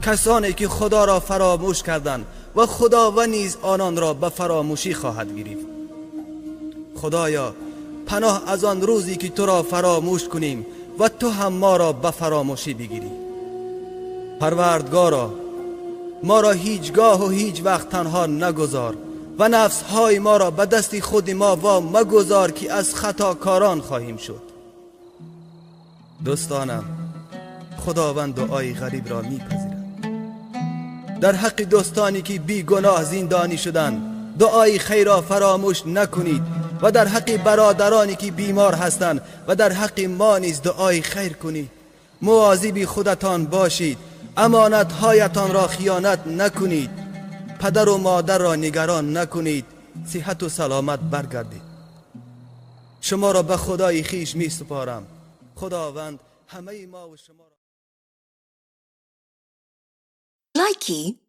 کسانی که خدا را فراموش کردند و خداوند نیز آنان را به فراموشی خواهد گرفت. خدایا، پناه از آن روزی که تو را فراموش کنیم و تو هم ما را به فراموشی بگیری. پروردگارا، ما را هیچگاه و هیچ وقت تنها نگذار و نفس های ما را به دست خود ما وا مگذار که از خطاکاران خواهیم شد. دوستانم، خداوند دعای غریب را میپذیرد. در حق دوستانی که بی گناه زندانی شدند دعای خیر را فراموش نکنید و در حق برادرانی که بیمار هستند و در حق ما نیز دعای خیر کنید. مواظب خودتان باشید، امانت هایتان را خیانت نکنید، پدر و مادر را نگران نکنید. صحت و سلامت برگردید. شما را به خدای خیش می سپارم. خداوند همه ما و شما را Likey.